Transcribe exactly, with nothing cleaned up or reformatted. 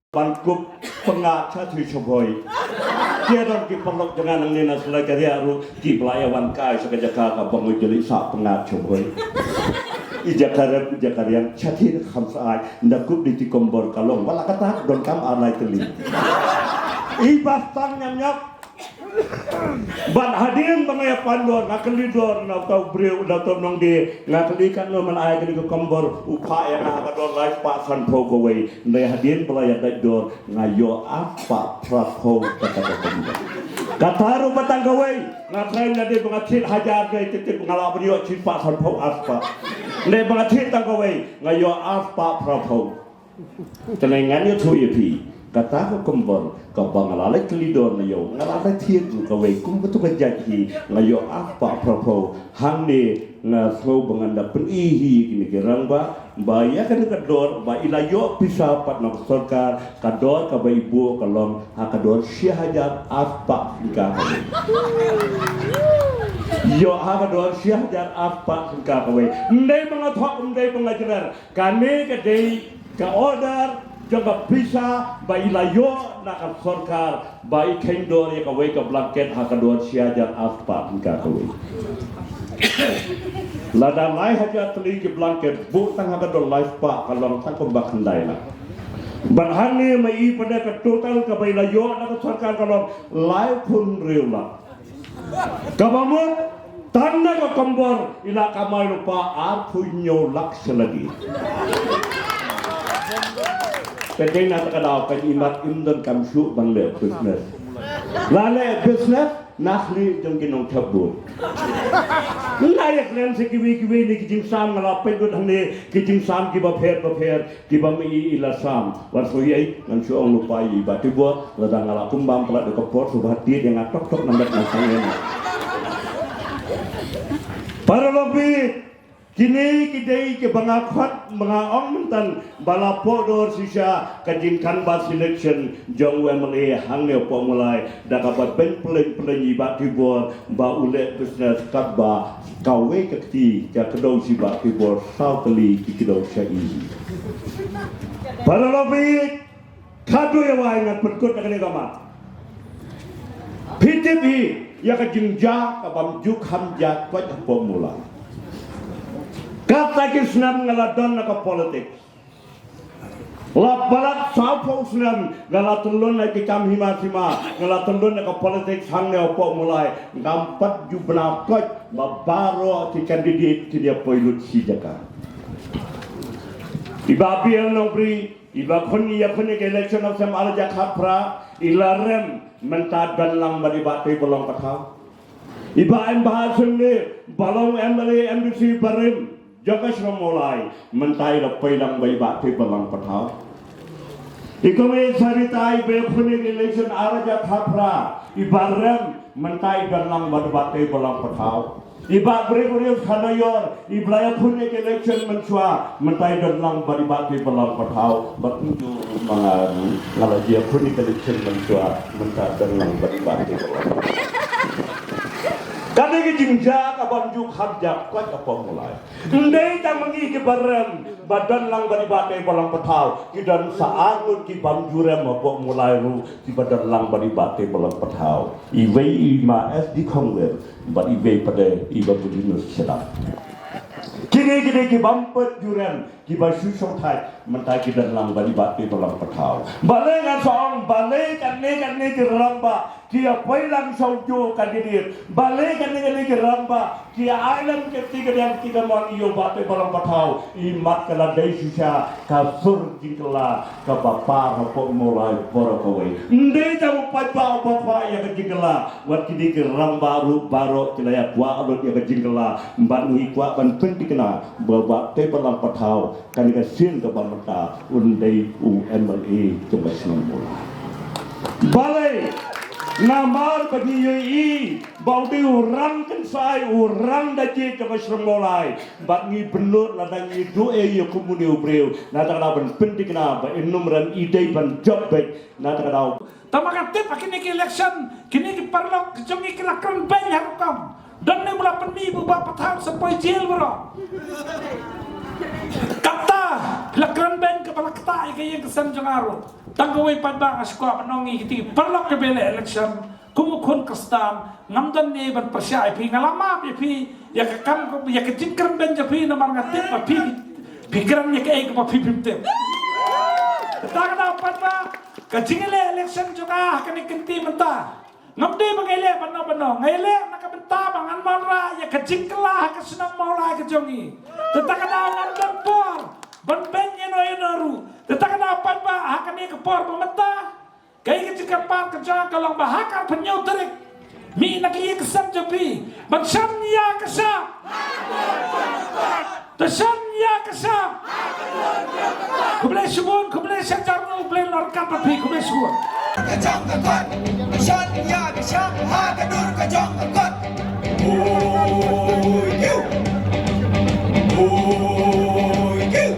ban kup pyngngad sha thie sha bhoi. Ki don ki paralok jong nga nangne na Salai Kariak ruh kiba la ïa wan kai sha ka jaka kaba ngoi jali sah pyngngad sha bhoi. I jaka rep i jaka riang sha thie kham sa ai nda kup di ti kombor ka long ba la kata donkam ar lai tylli. I ba tang ñiam ñiap. Bad hadien ba nga ïa pan dor, nga kylli dor na uta u briew, na uta u nongdie, nga kylli katno men ai kane ka kombor, u phah ïa nga ka dor lai spah sanphew kawei. Hynrei hadien ba la ïa dait dor, nga ïoh ar spah phraphew ka kata ka kombor. Kata ruh ba tang kawei, nga tharai lada ba nga thied hajar dei tip tip nga lah ban ïoh shi spah sanphew ar spah. Hynrei ba nga thied tang kawei, nga ïoh ar spah phraphew. Te ngan ïathuh ïa phi, kata ka kombor kaba nga la leit kylli dor na ïew, nga la leit thied ruh kawei kum katu ka jait hi, nga ïoh ar spah phraphew. Hangne nga sngew ba ngan da pyni hi ïa kine ki rangbah ba ïa kane ka dor ba i la ïoh pisa pat na ka sorkar, ka dor kaba i buh ka long ha ka dor shi hajar ar spah tyngka kawei. Ïoh ha ka dor shi hajar ar spah tyngka kawei. Ym dei ba nga thok, ym dei ba nga jler. Kane ka dei ka order jong ka pisa ba i la ïoh na ka sorkar ba i kheiñ dor ïa kawei ka blanket ha ka dor shi hajar ar spah tyngka kawei. Lada lai hajar tylli ki blanket buh tang ha ka dor lai spah ka long tang kumba khyndai lak. Bad hangne ma i pat ka total kaba i la ïoh na ka sorkar ka long laiphew hynriew lak. Kaba mut tang na ka kombor i la kamai lypa arphew hynñiew lak sha lade. Te dei na kata ka daw ka imat im donkam shuh ban leh business. La leh business na khlieh jong ki nongthep vote. Nga ïa kren sha kiwei kiwei ne ki jingsam nga la peit lut hangne ki jingsam kiba pher ba pher. Kiba ma i i la sam. Wat sngewsih ei, ngan shu ong lypa ïa i Bah Tibor, lada nga la kum bam palat da ka por, shu ba tied ïa nga tok tok na met na sangem. Para lok bit, kine ki dei kiba nga khot, ba nga ong mynta, ba la poh dor shisha ka jingkynmaw selection jong u M L A hangne hapoh Mawlai, da kaba beiñ pyllein pyllein i Bah Tibor, ba u leh business katba kawei ka kti ka kdew sha i Bah Tibor, saw tylli ki kdew sha i. Para lok bit, khadduh ïa wai ngan pynkut da kane ka mat. Phi tip hi ïa ka jingjia ka bym ju kham jia koit hapoh Mawlai. Katto ki snem nga la don na ka politics. La palat sawphew snem nga la tyllun na ki kam hima sima, nga la tyllun na ka politics hangne hapoh Mawlai. Ngam pat ju bna koit ba baroh ki candidate ki dei poi lut shi jaka. I Bah B L Nongbri, i ba khun ïa khun ïa ka election of sem ar hajar khatphra, i la rem, mynta don lang bad i Bah Teibolong Pathaw. I Bah M Bhasan ne, ba long M L A M D C barim jong ka shnong Mawlai, mynta i la poi lang bad i Bah Teibolong Pathaw. I Kong Sarita i ba khun ïa ka election ar hajar khatphra, i ba rem, mynta i don lang bad i Bah Teibolong Pathaw. I Bah Gregory Khanayor, i ba la ïakhun ïa ka election mynshuwa, mynta i don lang bad i Bah Teibolong Pathaw, bad kumjuh ma nga ruh, nga la ïakhun ïa ka election mynshuwa, mynta don lang bad i Bah Teibolong. Ka dei ka jingjia ka bym ju kham jia koit hapoh Mawlai. Ym dei tang ma ngi kiba rem ba don lang bad i Bah Teibolong Pathaw, ki don sa ar ngut ki bym ju rem hapoh Mawlai ruh, kiba don lang bad i Bah Teibolong Pathaw. Iwei i Ma S D Khongwir, bad iwei pat i Bah Bulinus Shadap. Kine kine ki bym pat ju rem, kiba shu shongthait, mynta ki don lang bad i Bah Teibolong Pathaw. Balei ngan sa ong, balei kane kane ki rangbah ki ïa poi lang sha u juh candidate. Balei kane kane ki rangbah ki ïa ai lang ki kti ki diang ki kamon ïa u Bah Teibolong Pathaw. I mat ka la dei shisha ka sur jingkylla kaba par hapoh Mawlai baroh kawei. Ym dei tang u paidbah uba kwah ïa ka jingkylla, wat ki dei ki rangbah ruh baroh ki la ïa kwah lut ïa ka jingkylla. Bad ngi kwah ban pynthikna ba u Bah Teibolong Pathaw kane ka sien kaba mynta un dei u M L A jong ka shnong Mawlai. Balei? Namar ba ngi ïohi ba u dei u rangkynsai, u rang da jied jong ka shnong Mawlai. Bad ngi bynnud lada ngi duh ei ïa kumne u briew. Na kata ka daw ban pynthikna ba in ym rem, i dei ban jop beit. Na kata ka daw. Tangba ka tip ha kine ki election, kine ki paralok jong ngi ki la kren beiñ ha rukom. Don ne ba la pynmih ba u Bah Pathaw sa poi jail baroh. Kata La kren beiñ kaba la ktah ïa ka ïing ka sem jong nga ruh. Tang kawei pat ba nga sngewkwah ban ong ïa kiti paralok kiba leh election. Kum u khun Khristan ngam don ne ban pyrshah ïa phi, nga la map ïa phi ïa ka kam, ïa ka jingkren beiñ jong phi namar nga tip ba phi phi kren ïa kaei kaba phi phim tip. Kata ka daw pat ba ka jingleh election jong nga ha kane ka kynti mynta. Ngam dei ba nga ïaleh bano bano, nga ïaleh na ka bynta ba ngan wanrah ïa ka jingkylla ha ka shnong Mawlai ka jong ngi. Te kata ka daw ngam don por ban beiñ ïano ïano ruh. Te kata ka daw pat ba ha kane ka por ba mynta, kaei ka jingkyrpad ka jong nga ka long ba ha ka arphew hynñiew tarik, mih na ka ïing ka sem jong phi ban shan ïa ka shap. Te shan ïa ka shap. Khublei shibun, khublei shihajar nguh, U Blei un ryngkat bad phi, khublei shibun. Ka jong ka kot, shan ïa ka shap ha ka dur ka jong ka kot. Oi kiu, oi kiu.